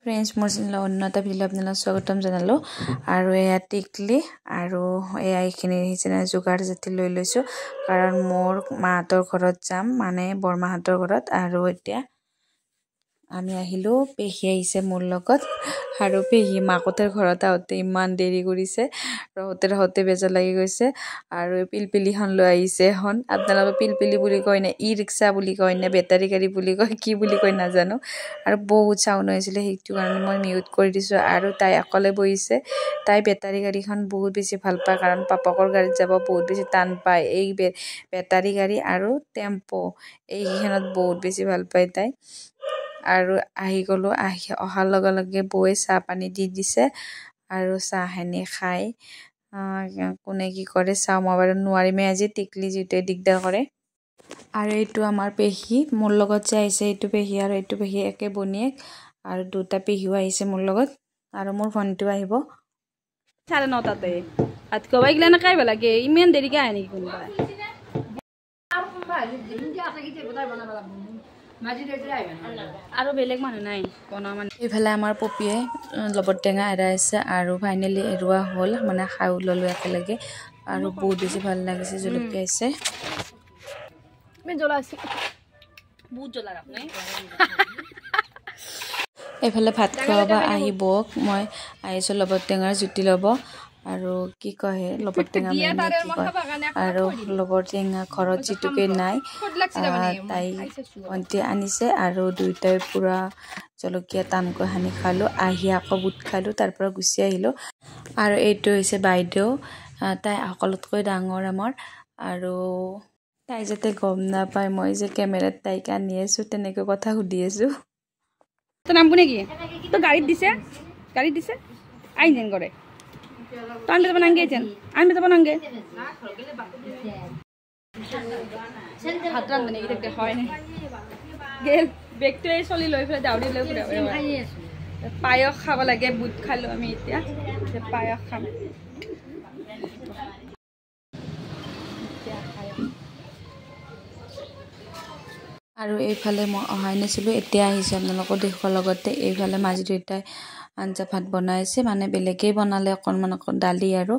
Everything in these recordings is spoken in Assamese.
ফ্ৰেণ্ডছ, মোৰ চেনেলৰ অন্য এটা ভিডিঅ' আপোনালোক স্বাগতম জনালোঁ। আৰু এয়া টিকলি আৰু এয়া এইখিনি আহিছে যোগাৰ জাতি লৈ লৈছোঁ, কাৰণ মোৰ মাহঁতৰ ঘৰত যাম, মানে বৰমাহঁতৰ ঘৰত। আৰু এতিয়া আমি আহিলোঁ, পেহী আহিছে মোৰ লগত। আৰু পেহী মাকহঁতৰ ঘৰত আহোঁতে ইমান দেৰি কৰিছে, ৰহোঁতে ৰহোঁতে বেজাৰ লাগি গৈছে। আৰু পিলপিলিখন লৈ আহিছে এখন। আপোনালোকে পিলপিলি বুলি কয় নে ই ৰিক্সা বুলি কয় নে বেটাৰী গাড়ী বুলি কয়, কি বুলি কয় নাজানো। আৰু বহুত চাউণ্ড হৈছিলে, সেইটো কাৰণে মই মিউট কৰি দিছোঁ। আৰু তাই অকলে বহিছে। তাই বেটাৰী গাড়ীখন বহুত বেছি ভাল পায়, কাৰণ পাপকৰ গাড়ীত যাব বহুত বেছি টান পায়। এই বেটাৰী গাড়ী আৰু টেম্প' এইকেইখনত বহুত বেছি ভাল পায় তাই। আৰু আহি গ'লোঁ, আহি অহাৰ লগে লগে বৌয়ে চাহ পানী দি দিছে। আৰু চাহখিনি খাই কোনে কি কৰে চাওঁ। মই বাৰু নোৱাৰিমেই আজি, টিকলি যিটোৱে দিগদাৰ কৰে। আৰু এইটো আমাৰ পেহী, মোৰ লগত যে আহিছে এইটো পেহী আৰু এইটো পেহী একে বনীয়েক। আৰু দুটা পেহীও আহিছে মোৰ লগত, আৰু মোৰ ভণ্টিও আহিব। 9:30তে ভাত খোৱা এইগিলা নাখাই লাগে, ইমান দেৰিকে আহে নেকি কোনোবা? আৰু বেলেগ মানুহ নাই বনোৱা মানুহ। এইফালে আমাৰ পপীয়ে লবৰ টেঙা এৰাই আছে আৰু ফাইনেলি এৰোৱা হ'ল, মানে খায়ো ল'লোঁ একেলগে। আৰু বহুত বেছি ভাল লাগিছে, জলকীয়া আছে। জ্বলা আছে, বহুত জ্বলা। এইফালে ভাত খুৱাব আহি বৌক মই আহিছোঁ লবৰ টেঙাৰ জুতি ল'ব। আৰু কি কয়, লবৰ টেঙা মানে কি কয়, আৰু লবৰ টেঙা ঘৰত যিটোকে নাই, তাই ভণ্টি আনিছে। আৰু দুয়োটাই পূৰা জলকীয়া টানকৈ সানি খালোঁ। আহি আকৌ বুট খালোঁ, তাৰ পৰা গুচি আহিলোঁ। আৰু এইটো হৈছে বাইদেউ, তাই সকলোতকৈ ডাঙৰ আমাৰ। আৰু তাই যাতে গম নাপায় মই যে কেমেৰাত তাইক আনি আছোঁ, তেনেকৈ কথা সুধি আছোঁ। তই নামবো নেকি? তই গাড়ীত দিছে, গাড়ীত দিছে, আইন যেন কৰে। তই আনবে যাব নাংগে, যেন আনবে যাব নাংগে। ভাত ৰান্ধে নেকি তাক হয় নাই গেল বেগটো এই চলি লৈ পেলাই দাউৰি লৈ ফুৰে। পায়স খাব লাগে, বুট খালোঁ আমি, এতিয়া পায়স খাম। আৰু এইফালে মই অহাই নাছিলোঁ, এতিয়া আহিছোঁ আপোনালোকক দেখুৱাৰ লগতে। এইফালে মাজু দেউতাই আঞ্জা ভাত বনাইছে, মানে বেলেগেই বনালে অকণমান, অকণ দালি আৰু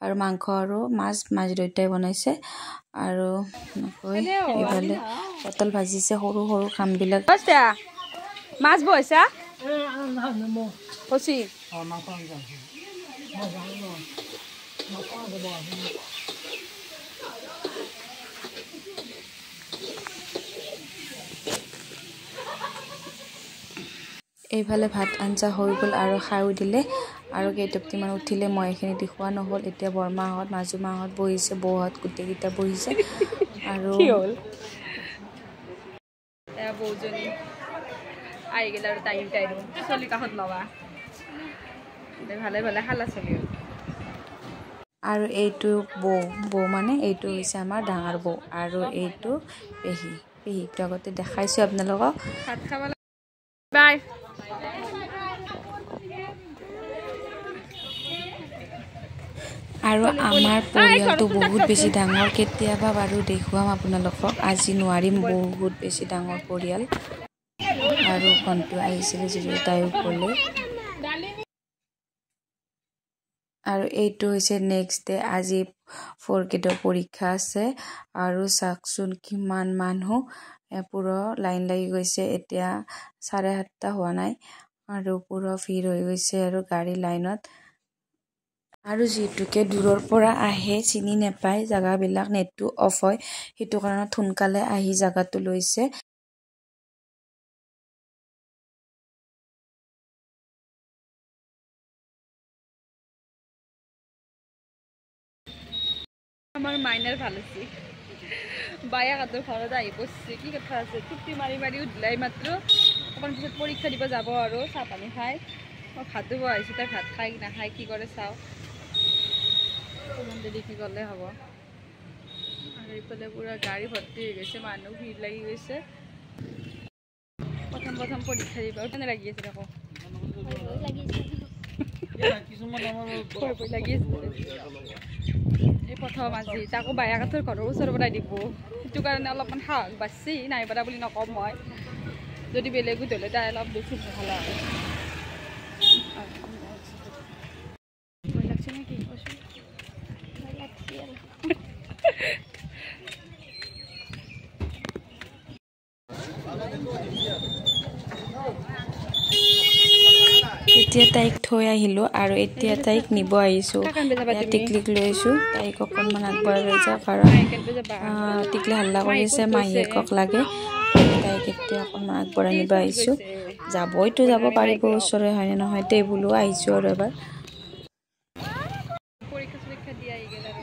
আৰু মাংস আৰু মাছ মাজু দেউতাই বনাইছে। আৰু এইফালে পটল ভাজিছে। সৰু সৰু কামবিলাক। মাছ বহাইছা? এইফালে ভাত আঞ্জা হৈ গ'ল আৰু খায়ো দিলে আৰু কেইটোপটিমান উঠিলে, মই এইখিনি দেখুওৱা নহ'ল। এতিয়া বৰমাহঁত, মাজু মাহঁত বহিছে, বৌহঁত গোটেইকেইটা বহিছে। আৰু কি হ'ল, বৌজনী আহি গ'ল আৰু টাইম টাইম চলি কাষত ল'বা ভালে ভালে খালা চলি। আৰু এইটো বৌ, বৌ মানে এইটো হৈছে আমাৰ ডাঙৰ বৌ। আৰু এইটো পেহী, পেহীকটো আগতে দেখাইছোঁ আপোনালোকক। ভাত খাব বাই। আৰু আমাৰ পৰিয়ালটো বহুত বেছি ডাঙৰ, কেতিয়াবা বাৰু দেখুৱাম আপোনালোকক, আজি নোৱাৰিম। বহুত বেছি ডাঙৰ পৰিয়াল। আৰু ভণ্টিও আহিছিলে যদিও তাইও গ'লে। আৰু এইটো হৈছে নেক্সট ডে, আজি ফ'ৰ গ্ৰেডৰ পৰীক্ষা আছে। আৰু চাওকচোন কিমান মানুহ, পূৰা লাইন লাগি গৈছে। এতিয়া 7:30 হোৱা নাই আৰু পূৰা ভিৰ হৈ গৈছে আৰু গাড়ী লাইনত। আৰু যিহেতুকে দূৰৰ পৰা আহে, চিনি নাপায় জেগাবিলাক, নেটটো অফ হয়, সেইটো কাৰণত সোনকালে আহি জেগাটো লৈছে। আমাৰ মাইনাৰ ভাল হৈছে, বায়েকহঁতৰ ঘৰত আহি পৰছে। কি কথা আছে, চুটি মাৰি মাৰি উঠলাই মাত্ৰ। অকণ পিছত পৰীক্ষা দিব যাব আৰু চাহ পানী খাই। মই ভাতো বহাইছোঁ, তাই ভাত খাই নাখায় কি কৰে চাওঁ। ইমান দেৰিকৈ গ'লে হ'ব। আৰু এইফালে পূৰা গাড়ী ভৰ্তি হৈ গৈছে, মানুহ ভিৰ লাগি গৈছে। প্ৰথম প্ৰথম পৰীক্ষা দিব কেনে লাগি আছে আকৌ? ভয় ভয় লাগি আছে। থ'ম আজি, তাকো বায়েকহঁতৰ ঘৰৰ ওচৰৰ পৰাই দিব। সেইটো কাৰণে অলপমান সাহস বাঢ়ছি, নাই পাৰা বুলি নকওঁ মই। যদি বেলেগো ধৰিলে তাই অলপ বেছি ভাল হয়। ভয় লাগছে নেকি? এতিয়া তাইক থৈ আহিলোঁ আৰু এতিয়া তাইক নিব আহিছোঁ। টিকলিক লৈ আহিছোঁ, তাইক অকণমান আগবঢ়াই লৈ যাওঁ, কাৰণ টিকলি হাল্লা কৰিছে, মাহীয়েকক লাগে। তাইক এতিয়া অকণমান আগবঢ়াই নিব আহিছোঁ। যাবইতো যাব পাৰিব, ওচৰে হয়নে নহয়, টেবুলো আহিছোঁ আৰু এবাৰ। পৰীক্ষা চৰীক্ষা দি আহি গ'ল আৰু।